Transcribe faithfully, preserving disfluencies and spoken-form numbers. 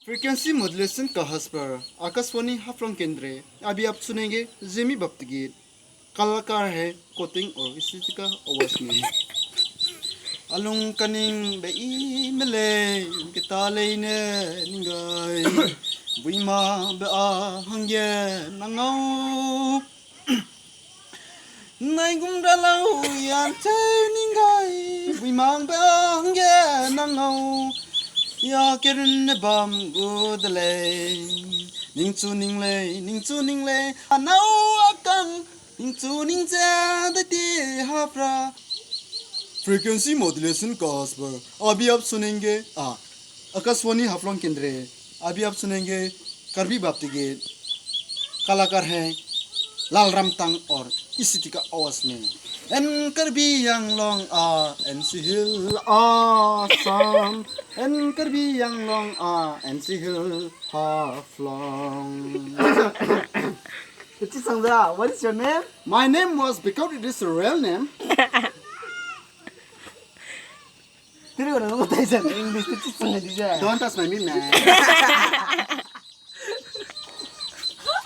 Frequency modulation ka has par Akashvani Haflong kendra, abhi aap sunenge Zeme Baptigit, कलाकार है कोटिंग और इसी का आवाज में। Alung kaning be i melei, keta leine ning gai, buima be a hangge nang au. Naigum ra lau yan te ning gai, buimang be a hangge nang au. Ya kerun ne bam gu de lei. Ningchu ning lei, ningchu ning lei, anau akang. Ningchu ning ze de ti hapra. Frequency modulation ka has par abhi aap sunenge, a, Akashvani Haflong kendra, abhi aap sunenge Karbi Baptigit, कलाकार है लाल रामतांग और इसी का आवाज में। And Karbi Anglong a, and Sihil Assam, and Karbi Anglong a, and Sihil Haflong. Kechisang da, what is your name? My name was because it is a real name. Tiri wana nang tai zan English te chisang di ja. Don't touch my meat, man.